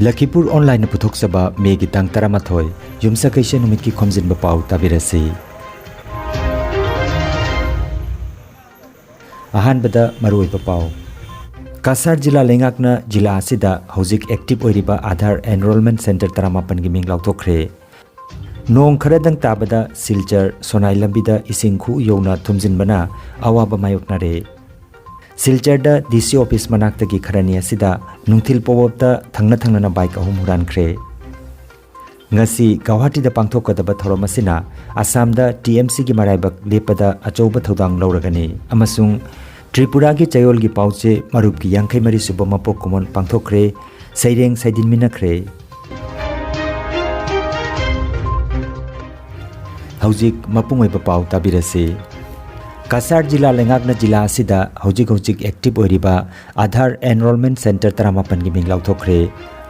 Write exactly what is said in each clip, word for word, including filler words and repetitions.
ꯂꯈꯤꯄꯨꯔ ꯑꯣꯟꯂꯥꯏꯟꯅ ꯄꯨꯊꯣꯛꯆꯕ ꯃꯦꯒꯤ ꯇꯥꯡ ꯇꯔꯥꯃꯥꯊꯣꯏ, ꯌꯨꯝꯁꯀꯩꯁ ꯅꯨꯃꯤꯠꯀꯤ ꯈꯣꯝꯖꯤꯟꯕ ꯄꯥꯎ ꯇꯥꯕꯤꯔꯁꯤ꯫ ꯑꯍꯥꯟꯕꯗ ꯃꯔꯨꯑꯣꯏꯕ ꯄꯥꯎ꯫ ꯀꯁꯥꯔ ꯖꯤꯂꯥ ꯂꯩꯉꯥꯛꯅ ꯖꯤꯂꯥ ꯑꯁꯤꯗ ꯍꯧꯖꯤꯛ ꯑꯦꯛꯇꯤꯚ ꯑꯣꯏꯔꯤꯕ ꯑꯥꯙꯥꯔ ꯑꯦꯟꯔꯣꯜꯃꯦꯟ ꯁꯦꯟꯇꯔ ꯇꯔꯥꯃꯥꯄꯟꯒꯤ ꯃꯤꯡ ꯂꯥꯎꯊꯣꯛꯈ꯭ꯔꯦ꯫ ꯅꯣꯡ ꯈꯔꯗꯪ ꯇꯥꯕꯗ ꯁꯤꯜꯆꯔ ꯁꯣꯅꯥꯏ ꯂꯝꯕꯤꯗ ꯏꯁꯤꯡ ꯈꯨ ꯌꯧꯅ ꯊꯨꯝꯖꯤꯟꯕꯅ ꯑꯋꯥꯕ ꯃꯥꯌꯣꯛꯅꯔꯦ꯫ ꯁꯤꯜꯆꯔꯗ ꯗꯤ ꯁꯤ ꯑꯣꯐꯤꯁ ꯃꯅꯥꯛꯇꯒꯤ ꯈꯔꯅꯤ ꯑꯁꯤꯗ ꯅꯨꯡꯊꯤꯜ ꯄꯣꯋꯞꯇ ꯊꯪꯅ ꯊꯪꯅꯅ ꯕꯥꯏꯛ ꯑꯍꯨꯝ ꯍꯨꯔꯥꯟꯈ꯭ꯔꯦ꯫ ꯉꯁꯤ ꯒꯧꯍꯥꯇꯤꯗ ꯄꯥꯡꯊꯣꯛꯀꯗꯕ ꯊꯧꯔꯝ ꯑꯁꯤꯅ ꯑꯁꯥꯝꯗ ꯇꯤ ꯑꯦꯝ ꯁꯤꯒꯤ ꯃꯔꯥꯏꯕꯛ ꯂꯦꯞꯄꯗ ꯑꯆꯧꯕ ꯊꯧꯗꯥꯡ ꯂꯧꯔꯒꯅꯤ ꯑꯃꯁꯨꯡ ꯇ꯭ꯔꯤꯄꯨꯔꯥꯒꯤ ꯆꯌꯣꯜꯒꯤ ꯄꯥꯎꯆꯦ ꯃꯔꯨꯞꯀꯤ ꯌꯥꯡꯈꯩ ꯃꯔꯤ ꯁꯨꯕ ꯃꯄꯣꯛ ꯀꯨꯝꯑꯣꯟ ꯄꯥꯡꯊꯣꯛꯈ꯭ꯔꯦ, ꯁꯩꯔꯦꯡ ꯁꯩꯗꯤꯟꯃꯤꯟꯅꯈ꯭ꯔꯦ꯫ ꯍꯧꯖꯤꯛ ꯃꯄꯨꯡ ꯑꯣꯏꯕ ꯄꯥꯎ ꯇꯥꯕꯤꯔꯁꯤ꯫ ꯀꯁꯥꯔ ꯖꯤꯂꯥ ꯂꯩꯉꯥꯛꯅ ꯖꯤꯂꯥ ꯑꯁꯤꯗ ꯍꯧꯖꯤꯛ ꯍꯧꯖꯤꯛ ꯑꯦꯛꯇꯤꯚ ꯑꯣꯏꯔꯤꯕ ꯑꯥꯙꯥꯔ ꯑꯦꯟꯔꯣꯜꯃꯦꯟ ꯁꯦꯟꯇꯔ ꯇꯔꯥꯃꯥꯄꯟꯒꯤ ꯃꯤꯡ ꯂꯥꯎꯊꯣꯛꯈ꯭ꯔꯦ꯫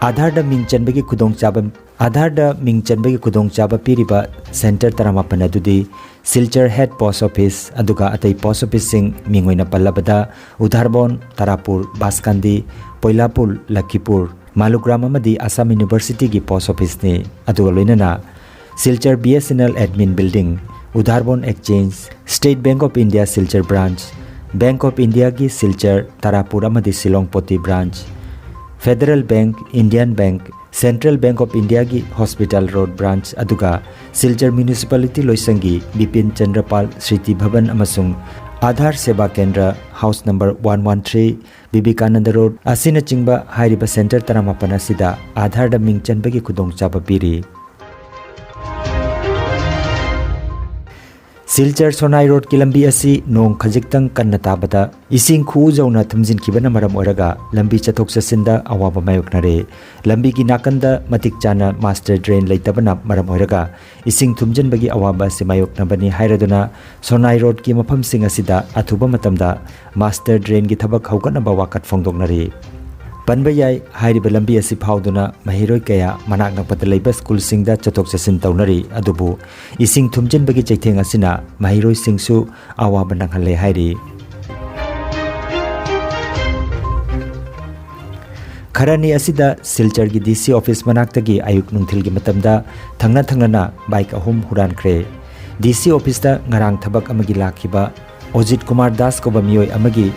ꯑꯥꯙꯥꯔꯗ ꯃꯤꯡ ꯆꯟꯕꯒꯤ ꯈꯨꯗꯣꯡꯆꯥꯕ, ꯑꯥꯙꯥꯔꯗ ꯃꯤꯡ ꯆꯟꯕꯒꯤ ꯈꯨꯗꯣꯡꯆꯥꯕ ꯄꯤꯔꯤꯕ ꯁꯦꯟꯇꯔ ꯇꯔꯥꯃꯥꯄꯟ ꯑꯗꯨꯗꯤ ꯁꯤꯜꯆꯔ ꯍꯦꯗ ꯄꯣꯁ ꯑꯣꯐꯤꯁ, ꯑꯗꯨꯒ ꯑꯇꯩ ꯄꯣꯁ ꯑꯣꯐꯤꯁꯁꯤꯡ ꯃꯤꯡ ꯑꯣꯏꯅ ꯄꯜꯂꯕꯗ ꯎꯙꯥꯔꯕꯣꯟ, ꯇꯥꯔꯥꯄꯨꯔ, ꯕꯥꯁꯀꯥꯟꯗꯤ, ꯄꯣꯏꯂꯥꯄꯨꯜ, ꯂꯈꯤꯄꯨꯔ, ꯃꯥꯂꯨꯒ꯭ꯔꯥꯝ ꯑꯃꯗꯤ ꯑꯁꯥꯝ ꯌꯨꯅꯤꯚꯔꯁꯤꯇꯤꯒꯤ ꯄꯣꯁ ꯑꯣꯐꯤꯁꯅꯤ꯫ ꯑꯗꯨꯒ ꯂꯣꯏꯅꯅ Silchar B S N L admin building, Udharbond exchange, state bank of India Silchar branch, bank of ꯏꯟꯗꯤꯌꯥꯒꯤ ꯁꯤꯜꯆꯔ, ꯇꯥꯔꯥꯄꯨꯔ ꯑꯃꯗꯤ Shillong Patty branch, federal bank, Indian bank, central bank of ꯏꯟꯗꯤꯌꯥꯒꯤ ꯍꯣꯁꯄꯤꯇꯥꯜ ꯔꯣꯗ ꯕ꯭ꯔꯥꯟꯆ, ꯑꯗꯨꯒ ꯁꯤꯜꯆꯔ ꯃ꯭ꯌꯨꯅꯤꯁꯤꯄꯥꯂꯤꯇꯤ ꯂꯣꯏꯁꯪꯒꯤ ꯕꯤꯄꯤꯟ ꯆꯟꯗ꯭ꯔꯄꯥꯜ ꯁ꯭ꯔꯤꯇꯤ ꯚꯕꯟ ꯑꯃꯁꯨꯡ Aadhaar Seva Kendra house number one one three, Bibekananda road ꯑꯁꯤꯅꯆꯤꯡꯕ ꯍꯥꯏꯔꯤꯕ centre ꯇꯔꯥꯃꯥꯄꯟ ꯑꯁꯤꯗ ꯑꯥꯙꯥꯔꯗ ꯃꯤꯡ ꯆꯟꯕꯒꯤ ꯈꯨꯗꯣꯡꯆꯥꯕ ꯄꯤꯔꯤ꯫ ꯁꯤꯜꯆꯔ ꯁꯣꯅꯥꯏ ꯔꯣꯗꯀꯤ ꯂꯝꯕꯤ ꯑꯁꯤ ꯅꯣꯡ ꯈꯖꯤꯛꯇꯪ ꯀꯟꯅ ꯇꯥꯕꯗ ꯏꯁꯤꯡ ꯈꯨꯖꯧꯅ ꯊꯨꯝꯖꯤꯟꯈꯤꯕꯅ ꯃꯔꯝ ꯑꯣꯏꯔꯒ ꯂꯝꯕꯤ ꯆꯠꯊꯣꯛ ꯆꯠꯁꯤꯟꯗ ꯑꯋꯥꯕ ꯃꯥꯌꯣꯛꯅꯔꯦ꯫ ꯂꯝꯕꯤꯒꯤ ꯅꯥꯀꯟꯗ ꯃꯇꯤꯛ ꯆꯥꯅ ꯃꯥꯁꯇꯔ ꯗ꯭ꯔꯦꯟ ꯂꯩꯇꯕꯅ ꯃꯔꯝ ꯑꯣꯏꯔꯒ ꯏꯁꯤꯡ ꯊꯨꯝꯖꯤꯟꯕꯒꯤ ꯑꯋꯥꯕ ꯑꯁꯤ ꯃꯥꯌꯣꯛꯅꯕꯅꯤ ꯍꯥꯏꯔꯗꯨꯅ ꯁꯣꯅꯥꯏ ꯔꯣꯗꯀꯤ ꯃꯐꯝꯁꯤꯡ ꯑꯁꯤꯗ ꯑꯊꯨꯕ ꯃꯇꯝꯗ ꯃꯥꯁꯇꯔ ꯗ꯭ꯔꯦꯟꯒꯤ ꯊꯕꯛ ꯍꯧꯒꯠꯅꯕ ꯋꯥꯀꯠ ꯐꯣꯡꯗꯣꯛꯅꯔꯤ꯫ ꯄꯟꯕ ꯌꯥꯏ, ꯍꯥꯏꯔꯤꯕ ꯂꯝꯕꯤ ꯑꯁꯤ ꯐꯥꯎꯗꯨꯅ ꯃꯍꯩꯔꯣꯏ ꯀꯌꯥ ꯃꯅꯥꯛ ꯅꯛꯄꯗ ꯂꯩꯕ ꯁ꯭ꯀꯨꯜꯁꯤꯡꯗ ꯆꯠꯊꯣꯛ ꯆꯠꯁꯤꯟ ꯇꯧꯅꯔꯤ꯫ ꯑꯗꯨꯕꯨ ꯏꯁꯤꯡ ꯊꯨꯝꯖꯤꯟꯕꯒꯤ ꯆꯩꯊꯦꯡ ꯑꯁꯤꯅ ꯃꯍꯩꯔꯣꯏꯁꯤꯡꯁꯨ ꯑꯋꯥꯕ ꯅꯪꯍꯜꯂꯦ ꯍꯥꯏꯔꯤ꯫ ꯈꯔꯅꯤ ꯑꯁꯤꯗ ꯁꯤꯜꯆꯔꯒꯤ ꯗꯤ ꯁꯤ ꯑꯣꯐꯤꯁ ꯃꯅꯥꯛꯇꯒꯤ ꯑꯌꯨꯛ ꯅꯨꯡꯊꯤꯜꯒꯤ ꯃꯇꯝꯗ ꯊꯪꯅ ꯊꯪꯅꯅ ꯕꯥꯏꯛ ꯑꯍꯨꯝ ꯍꯨꯔꯥꯟꯈ꯭ꯔꯦ꯫ ꯗꯤ ꯁꯤ ꯑꯣꯐꯤꯁꯇ ꯉꯔꯥꯡ ꯊꯕꯛ ꯑꯃꯒꯤ ꯂꯥꯛꯈꯤꯕ ꯑꯣꯖꯤꯠ ꯀꯨꯃꯥꯔ ꯗꯥꯁ ꯀꯧꯕ ꯃꯤꯑꯣꯏ ꯑꯃꯒꯤ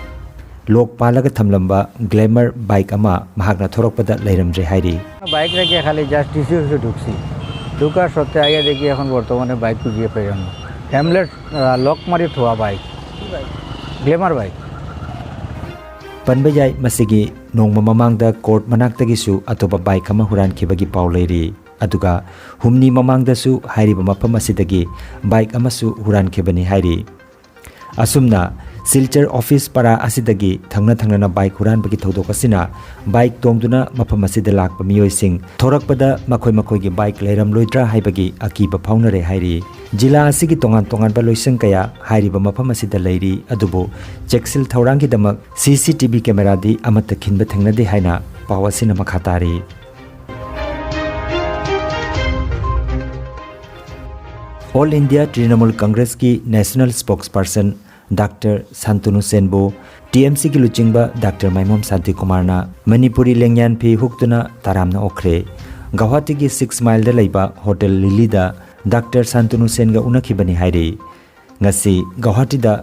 ꯂꯣꯛ ꯄꯥꯜꯂꯒ ꯊꯝꯂꯝꯕ ꯒ꯭ꯂꯦꯃꯔ ꯕꯥꯏꯛ ꯑꯃ ꯃꯍꯥꯛꯅ ꯊꯣꯔꯛꯄꯗ ꯂꯩꯔꯝꯗ꯭ꯔꯦ ꯍꯥꯏꯔꯤ꯫ বাইক রেখে খালি জাস্ট ডিসি অফিসে ঢুকছি। ঢুকার সত্ত্বে আইয়া দেখি এখন বর্তমানে বাইক খুঁজিয়ে পেলাম না। হ্যামলেট লক মারি থোয়া বাইক। Glamour bike. ꯄꯟꯕ ꯌꯥꯏ, ꯃꯁꯤꯒꯤ ꯅꯣꯡꯃ ꯃꯃꯥꯡꯗ ꯀꯣꯔꯠ ꯃꯅꯥꯛꯇꯒꯤꯁꯨ ꯑꯇꯣꯞꯄ ꯕꯥꯏꯛ ꯑꯃ ꯍꯨꯔꯥꯟꯈꯤꯕꯒꯤ ꯄꯥꯎ ꯂꯩꯔꯤ꯫ ꯑꯗꯨꯒ ꯍꯨꯝꯅꯤ ꯃꯃꯥꯡꯗꯁꯨ ꯍꯥꯏꯔꯤꯕ ꯃꯐꯝ ꯑꯁꯤꯗꯒꯤ ꯕꯥꯏꯛ ꯑꯃꯁꯨ ꯍꯨꯔꯥꯟꯈꯤꯕꯅꯤ ꯍꯥꯏꯔꯤ꯫ ꯑꯁꯨꯝꯅ ꯁꯤꯜꯆꯔ ꯑꯣꯐꯤꯁ ꯄꯔꯥ ꯑꯁꯤꯗꯒꯤ ꯊꯪꯅ ꯊꯪꯅꯅ ꯕꯥꯏꯛ ꯍꯨꯔꯥꯟꯕꯒꯤ ꯊꯧꯗꯣꯛ ꯑꯁꯤꯅ ꯕꯥꯏꯛ ꯇꯣꯡꯗꯨꯅ ꯃꯐꯝ ꯑꯁꯤꯗ ꯂꯥꯛꯄ ꯃꯤꯑꯣꯏꯁꯤꯡ ꯊꯣꯔꯛꯄꯗ ꯃꯈꯣꯏ ꯃꯈꯣꯏꯒꯤ ꯕꯥꯏꯛ ꯂꯩꯔꯝꯂꯣꯏꯗ꯭ꯔꯥ ꯍꯥꯏꯕꯒꯤ ꯑꯀꯤꯕ ꯐꯥꯎꯅꯔꯦ ꯍꯥꯏꯔꯤ꯫ ꯖꯤꯂꯥ ꯑꯁꯤꯒꯤ ꯇꯣꯉꯥꯟ ꯇꯣꯉꯥꯟꯕ ꯂꯣꯏꯁꯪ ꯀꯌꯥ ꯍꯥꯏꯔꯤꯕ ꯃꯐꯝ ꯑꯁꯤꯗ ꯂꯩꯔꯤ, ꯑꯗꯨꯕꯨ ꯆꯦꯛꯁꯤꯜ ꯊꯧꯔꯥꯡꯒꯤꯗꯃꯛ ꯁꯤ ꯁꯤ ꯇꯤ ꯚꯤ ꯀꯦꯃꯦꯔꯥꯗꯤ ꯑꯃꯠꯇ ꯈꯤꯟꯕ ꯊꯦꯡꯅꯗꯦ ꯍꯥꯏꯅ ꯄꯥꯎ ꯑꯁꯤꯅ ꯃꯈꯥ ꯇꯥꯔꯤ꯫ ꯑꯣꯜ ꯏꯟꯗꯤꯌꯥ ꯇ꯭ꯔꯤꯅꯃꯨꯜ ꯀꯪꯒ꯭ꯔꯦꯁꯀꯤ ꯅꯦꯁꯅꯦꯜ ꯁ꯭ꯄꯣꯛꯁꯄꯔꯁꯟ ꯗꯥꯛꯇꯔ ꯁꯥꯟꯇꯅꯨ ꯁꯦꯟꯕꯨ ꯇꯤ ꯑꯦꯝ ꯁꯤꯒꯤ ꯂꯨꯆꯤꯡꯕ ꯗꯥꯛꯇꯔ ꯃꯥꯏꯃꯣꯝ ꯁꯥꯟꯇꯤꯀꯨꯃꯥꯔꯅ ꯃꯅꯤꯄꯨꯔꯤ ꯂꯦꯡꯌꯥꯟ ꯐꯤ ꯍꯨꯛꯇꯨꯅ ꯇꯔꯥꯝꯅ ꯑꯣꯛꯈ꯭ꯔꯦ꯫ ꯒꯧꯍꯥꯇꯤꯒꯤ ꯁꯤꯛꯁ ꯃꯥꯏꯜꯗ ꯂꯩꯕ ꯍꯣꯇꯦꯜ ꯂꯤꯂꯤꯗ ꯗꯥꯛꯇꯔ ꯁꯥꯟꯇꯅꯨ ꯁꯦꯟꯒ ꯎꯅꯈꯤꯕꯅꯤ ꯍꯥꯏꯔꯤ꯫ ꯉꯁꯤ ꯒꯧꯍꯥꯇꯤꯗ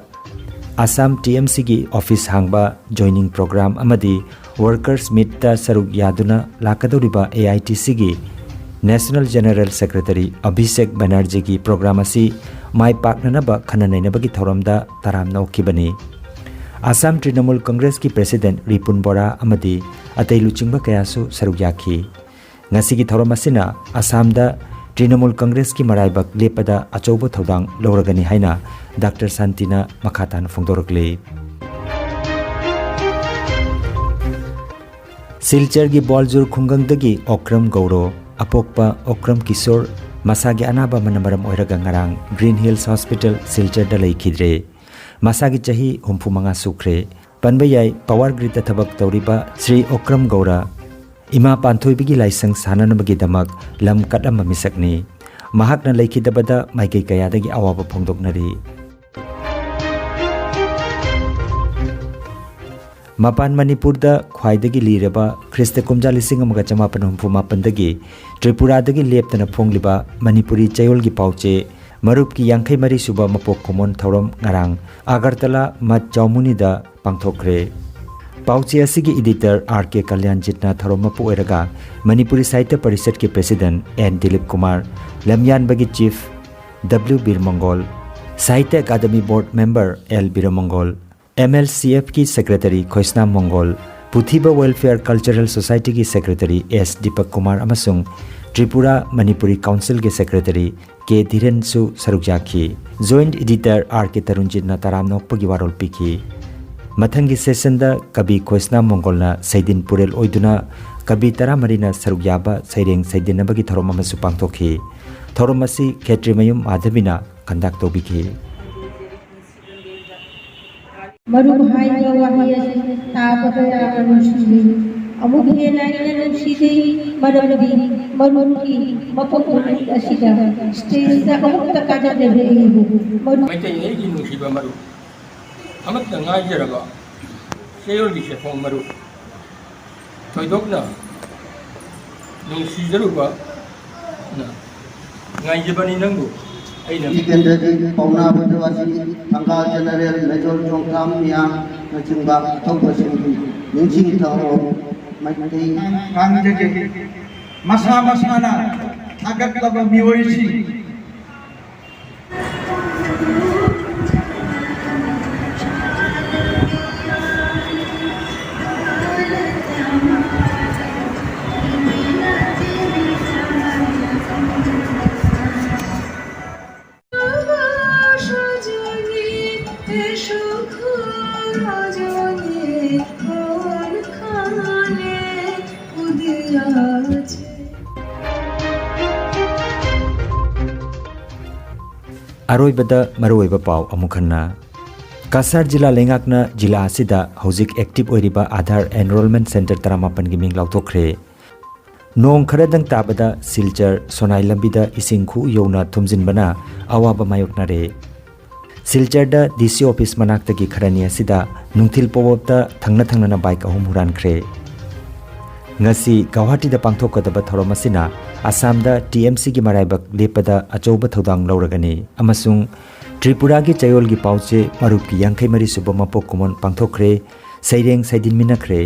ꯑꯁꯥꯝ ꯇꯤ ꯑꯦꯝ ꯁꯤꯒꯤ ꯑꯣꯐꯤꯁ ꯍꯥꯡꯕ ꯖꯣꯏꯅꯤꯡ ꯄ꯭ꯔꯣꯒ꯭ꯔꯥꯝ ꯑꯃꯗꯤ ꯋꯔꯀꯔꯁ ꯃꯤꯠꯇ ꯁꯔꯨꯛ ꯌꯥꯗꯨꯅ ꯂꯥꯛꯀꯗꯧꯔꯤꯕ ꯑꯦ ꯑꯥꯏ ꯇꯤ ꯁꯤꯒꯤ ꯅꯦꯁꯅꯦꯜ ꯖꯦꯅꯔꯦꯜ ꯁꯦꯀ꯭ꯔꯦꯇꯔꯤ ꯑꯚꯤꯁꯦꯛ ꯕꯦꯅꯔꯖꯤꯒꯤ ꯄ꯭ꯔꯣꯒ꯭ꯔꯥꯝ ꯑꯁꯤ ꯃꯥꯏ ꯄꯥꯛꯅꯅꯕ ꯈꯟꯅ ꯅꯩꯅꯕꯒꯤ ꯊꯧꯔꯝꯗ ꯇꯔꯥꯝꯅ ꯑꯣꯛꯈꯤꯕꯅꯤ꯫ ꯑꯁꯥꯝ ꯇ꯭ꯔꯤꯅꯃꯨꯜ ꯀꯪꯒ꯭ꯔꯦꯁꯀꯤ ꯄ꯭ꯔꯦꯁꯤꯗꯦꯟꯠ ꯔꯤꯄꯨꯟ ꯕꯣꯔꯥ ꯑꯃꯗꯤ ꯑꯇꯩ ꯂꯨꯆꯤꯡꯕ ꯀꯌꯥꯁꯨ ꯁꯔꯨꯛ ꯌꯥꯈꯤ꯫ ꯉꯁꯤꯒꯤ ꯊꯧꯔꯝ ꯑꯁꯤꯅ ꯑꯁꯥꯝꯗ ꯇ꯭ꯔꯤꯅꯃꯨꯜ ꯀꯪꯒ꯭ꯔꯦꯁꯀꯤ ꯃꯔꯥꯏꯕꯛ ꯂꯦꯞꯄꯗ ꯑꯆꯧꯕ ꯊꯧꯗꯥꯡ ꯂꯧꯔꯒꯅꯤ ꯍꯥꯏꯅ ꯗꯥꯛꯇꯔ ꯁꯥꯟꯇꯤꯅ ꯃꯈꯥ ꯇꯥꯅ ꯐꯣꯡꯗꯣꯔꯛꯂꯤ꯫ ꯁꯤꯜꯆꯔꯒꯤ ꯕ꯭ꯋꯥꯜꯖꯨꯔ ꯈꯨꯡꯒꯪꯗꯒꯤ ꯑꯣꯀ꯭ꯔꯝ ꯒꯧꯔꯣ, ꯑꯄꯣꯛꯄ ꯑꯣꯀ꯭ꯔꯝ ꯀꯤꯁꯣꯔ, ꯃꯁꯥꯒꯤ ꯑꯅꯥꯕ ꯑꯃꯅ ꯃꯔꯝ ꯑꯣꯏꯔꯒ ꯉꯔꯥꯡ ꯒ꯭ꯔꯤꯟ ꯍꯤꯜꯁ ꯍꯣꯁꯄꯤꯇꯥꯜ ꯁꯤꯜꯆꯔꯗ ꯂꯩꯈꯤꯗ꯭ꯔꯦ꯫ ꯃꯁꯥꯒꯤ ꯆꯍꯤ ꯍꯨꯝꯐꯨ ꯃꯉꯥ ꯁꯨꯈ꯭ꯔꯦ꯫ ꯄꯟꯕ ꯌꯥꯏ, ꯄꯥꯋꯔ ꯒ꯭ꯔꯤꯗꯇ ꯊꯕꯛ ꯇꯧꯔꯤꯕ ꯁ꯭ꯔꯤ ꯑꯣꯀ꯭ꯔꯝ ꯒꯧꯔ ꯏꯃꯥ ꯄꯥꯟꯊꯣꯏꯕꯤꯒꯤ ꯂꯥꯏꯁꯪ ꯁꯥꯅꯅꯕꯒꯤꯗꯃꯛ ꯂꯝ ꯀꯠꯂꯝꯕ ꯃꯤꯁꯛꯅꯤ꯫ ꯃꯍꯥꯛꯅ ꯂꯩꯈꯤꯗꯕꯗ ꯃꯥꯏꯀꯩ ꯀꯌꯥꯗꯒꯤ ꯑꯋꯥꯕ ꯐꯣꯡꯗꯣꯛꯅꯔꯤ꯫ ꯃꯄꯥꯟ ꯃꯅꯤꯄꯨꯔꯗ ꯈ꯭ꯋꯥꯏꯗꯒꯤ ꯂꯤꯔꯕ, ꯈ꯭ꯔꯤꯁꯇ ꯀꯨꯝꯖꯥ ꯂꯤꯁꯤꯡ ꯑꯃꯒ ꯆꯃꯥꯄꯟ ꯍꯨꯝꯐꯨ ꯃꯥꯄꯟꯗꯒꯤ ꯇ꯭ꯔꯤꯄꯨꯔꯥꯗꯒꯤ ꯂꯦꯞꯇꯅ ꯐꯣꯡꯂꯤꯕ ꯃꯅꯤꯄꯨꯔꯤ ꯆꯌꯣꯜꯒꯤ ꯄꯥꯎꯆꯦ ꯃꯔꯨꯞꯀꯤ ꯌꯥꯡꯈꯩ ꯃꯔꯤ ꯁꯨꯕ ꯃꯄꯣꯛ ꯀꯨꯝꯑꯣꯟ ꯊꯧꯔꯝ ꯉꯔꯥꯡ ꯑꯒꯔꯇꯂꯥ ꯃꯠ ꯆꯧꯃꯨꯅꯤꯗ ꯄꯥꯡꯊꯣꯛꯈ꯭ꯔꯦ꯫ ꯄꯥꯎꯆꯦ ꯑꯁꯤꯒꯤ ꯏꯗꯤꯇꯔ ꯑꯥꯔ ꯀꯦ ꯀꯂ꯭ꯌꯥꯟꯖꯤꯠꯅ ꯊꯧꯔꯝ ꯃꯄꯨ ꯑꯣꯏꯔꯒ ꯃꯅꯤꯄꯨꯔꯤ ꯁꯥꯍꯤꯇ꯭ꯌ ꯄꯔꯤꯁꯠꯀꯤ ꯄ꯭ꯔꯦꯁꯤꯗꯦꯟꯠ ꯑꯦꯟ ꯗꯤꯂꯤꯞ ꯀꯨꯃꯥꯔ, ꯂꯝꯌꯥꯟꯕꯒꯤ chief W Birmangol, Sahitya Akademi board member L Birmangol, M L C ꯑꯦꯐꯀꯤ ꯁꯦꯀ꯭ꯔꯦꯇꯔꯤ ꯈꯣꯏꯁꯅꯥꯝ ꯃꯪꯒꯣꯜ, ꯄꯨꯊꯤꯕ ꯋꯦꯜꯐꯤꯌꯔ ꯀꯜꯆꯔꯦꯜ ꯁꯣꯁꯥꯏꯇꯤꯒꯤ ꯁꯦꯀ꯭ꯔꯦꯇꯔꯤ ꯑꯦꯁ ꯗꯤꯄꯛ ꯀꯨꯃꯥꯔ ꯑꯃꯁꯨꯡ ꯇ꯭ꯔꯤꯄꯨꯔꯥ ꯃꯅꯤꯄꯨꯔꯤ ꯀꯥꯎꯟꯁꯤꯜꯒꯤ ꯁꯦꯀ꯭ꯔꯦꯇꯔꯤ ꯀꯦ ꯙꯤꯔꯦꯟꯁꯨ ꯁꯔꯨꯛ ꯌꯥꯈꯤ꯫ ꯖꯣꯏꯟꯠ ꯏꯗꯤꯇꯔ ꯑꯥꯔ ꯀꯦ ꯇꯔꯨꯟꯖꯤꯠꯅ ꯇꯔꯥꯝꯅ ꯑꯣꯛꯄꯒꯤ ꯋꯥꯔꯣꯜ ꯄꯤꯈꯤ꯫ ꯃꯊꯪꯒꯤ ꯁꯦꯁꯟꯗ ꯀꯕꯤ ꯈꯣꯏꯁꯅꯥꯝ ꯃꯪꯒꯣꯜꯅ ꯁꯩꯗꯤꯟ ꯄꯨꯔꯦꯜ ꯑꯣꯏꯗꯨꯅ ꯀꯕꯤ ꯇꯔꯥꯃꯔꯤꯅ ꯁꯔꯨꯛ ꯌꯥꯕ ꯁꯩꯔꯦꯡ ꯁꯩꯗꯤꯟꯅꯕꯒꯤ ꯊꯧꯔꯝ ꯑꯃꯁꯨ ꯄꯥꯡꯊꯣꯛꯈꯤ꯫ ꯊꯧꯔꯝ ꯑꯁꯤ ꯈꯦꯇ꯭ꯔꯤꯃꯌꯨꯝ ꯃꯥꯙꯕꯤꯅ ꯀꯟꯗꯛ ꯇꯧꯕꯤꯈꯤ꯫ ꯃꯔꯨꯞ ꯍꯥꯏꯕ ꯋꯥꯍꯩ ꯑꯁꯤ ꯇꯥꯕꯗ ꯌꯥꯝꯅ ꯅꯨꯡꯁꯤꯔꯤ꯫ ꯑꯃꯨꯛ ꯍꯦꯟꯅ ꯑꯩꯅ ꯅꯨꯡꯁꯤꯔꯤ, ꯃꯔꯝꯗꯤ ꯃꯔꯨꯞꯀꯤ ꯃꯄꯣꯛ ꯅꯨꯃꯤꯠ ꯑꯁꯤꯗ ꯁ꯭ꯇꯦꯖꯇ ꯑꯃꯨꯛꯇ ꯀꯥꯖꯗ꯭ꯔꯤꯕ ꯑꯩꯕꯨ ꯃꯔꯨꯞ ꯃꯩꯇꯩ ꯑꯩꯒꯤ ꯅꯨꯡꯁꯤꯕ ꯃꯔꯨꯞ, ꯑꯃꯠꯇ ꯉꯥꯏꯖꯔꯕ ꯆꯌꯣꯜꯒꯤ ꯁꯦꯐꯣꯡ ꯃꯔꯨꯞ, ꯊꯣꯏꯗꯣꯛꯅ ꯅꯨꯡꯁꯤꯖꯔꯨꯕ ꯉꯥꯏꯖꯕꯅꯤ ꯅꯪꯕꯨ ꯑꯩꯅ꯫ ꯀꯦꯟꯗ꯭ꯔꯒꯤ ꯄꯥꯎꯅꯥ ꯕ꯭ꯔꯖꯕꯥꯁꯤ, ꯊꯪꯒꯥꯜ ꯖꯦꯅꯔꯦꯜ ꯃꯦꯖꯣꯔ ꯆꯣꯡꯊꯥꯝ ꯃꯤꯌꯥꯝꯅꯆꯤꯡꯕ ꯑꯊꯧꯕꯁꯤꯡꯒꯤ ꯅꯤꯡꯁꯤꯡ ꯊꯧꯔꯝ ꯃꯩꯇꯩ ꯉꯥꯡꯖꯒꯦ꯫ ꯃꯁꯥ ꯃꯁꯥꯅ ꯊꯥꯒꯠꯂꯕ ꯃꯤꯑꯣꯏꯁꯤꯡ ꯑꯔꯣꯏꯕꯗ ꯃꯔꯨꯑꯣꯏꯕ ꯄꯥꯎ ꯑꯃꯨꯛ ꯍꯟꯅ꯫ ꯀꯁꯥꯔ ꯖꯤꯂꯥ ꯂꯩꯉꯥꯛꯅ ꯖꯤꯂꯥ ꯑꯁꯤꯗ ꯍꯧꯖꯤꯛ ꯑꯦꯛꯇꯤꯚ ꯑꯣꯏꯔꯤꯕ ꯑꯥꯙꯥꯔ ꯑꯦꯟꯔꯣꯜꯃꯦꯟꯠ ꯁꯦꯟꯇꯔ ꯇꯔꯥꯃꯥꯄꯟꯒꯤ ꯃꯤꯡ ꯂꯥꯎꯊꯣꯛꯈ꯭ꯔꯦ꯫ ꯅꯣꯡ ꯈꯔꯗꯪ ꯇꯥꯕꯗ ꯁꯤꯜꯆꯔ ꯁꯣꯅꯥꯏ ꯂꯝꯕꯤꯗ ꯏꯁꯤꯡ ꯈꯨ ꯌꯧꯅ ꯊꯨꯝꯖꯤꯟꯕꯅ ꯑꯋꯥꯕ ꯃꯥꯌꯣꯛꯅꯔꯦ꯫ ꯁꯤꯜꯆꯔꯗ ꯗꯤ ꯁꯤ ꯑꯣꯐꯤꯁ ꯃꯅꯥꯛꯇꯒꯤ ꯈꯔꯅꯤ ꯑꯁꯤꯗ ꯅꯨꯡꯊꯤꯜ ꯄꯣꯋꯞꯇ ꯊꯪꯅ ꯊꯪꯅꯅ ꯕꯥꯏꯛ ꯑꯍꯨꯝ ꯍꯨꯔꯥꯟꯈ꯭ꯔꯦ꯫ ꯉꯁꯤ ꯒꯧꯍꯥꯇꯤꯗ ꯄꯥꯡꯊꯣꯛꯀꯗꯕ ꯊꯧꯔꯝ ꯑꯁꯤꯅ ꯑꯁꯥꯝꯗ ꯇꯤ ꯑꯦꯝ ꯁꯤꯒꯤ ꯃꯔꯥꯏꯕꯛ ꯂꯦꯞꯄꯗ ꯑꯆꯧꯕ ꯊꯧꯗꯥꯡ ꯂꯧꯔꯒꯅꯤ ꯑꯃꯁꯨꯡ ꯇ꯭ꯔꯤꯄꯨꯔꯥꯒꯤ ꯆꯌꯣꯜꯒꯤ ꯄꯥꯎꯆꯦ ꯃꯔꯨꯞꯀꯤ ꯌꯥꯡꯈꯩ ꯃꯔꯤ ꯁꯨꯕ ꯃꯄꯣꯛ ꯀꯨꯝꯑꯣꯟ ꯄꯥꯡꯊꯣꯛꯈ꯭ꯔꯦ, ꯁꯩꯔꯦꯡ ꯁꯩꯗꯤꯟꯃꯤꯟꯅꯈ꯭ꯔꯦ꯫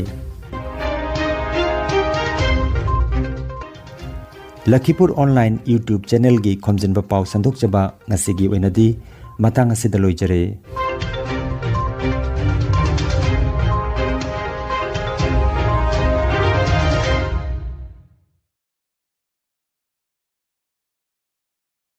ꯂꯈꯤꯄꯨꯔ ꯑꯣꯟꯂꯥꯏꯟ YouTube ꯆꯦꯅꯦꯜꯒꯤ ꯈꯣꯝꯖꯤꯟꯕ ꯄꯥꯎ ꯁꯟꯗꯣꯛꯆꯕ ꯉꯁꯤꯒꯤ ꯑꯣꯏꯅꯗꯤ ꯃꯇꯥꯡ ꯑꯁꯤꯗ ꯂꯣꯏꯖꯔꯦ꯫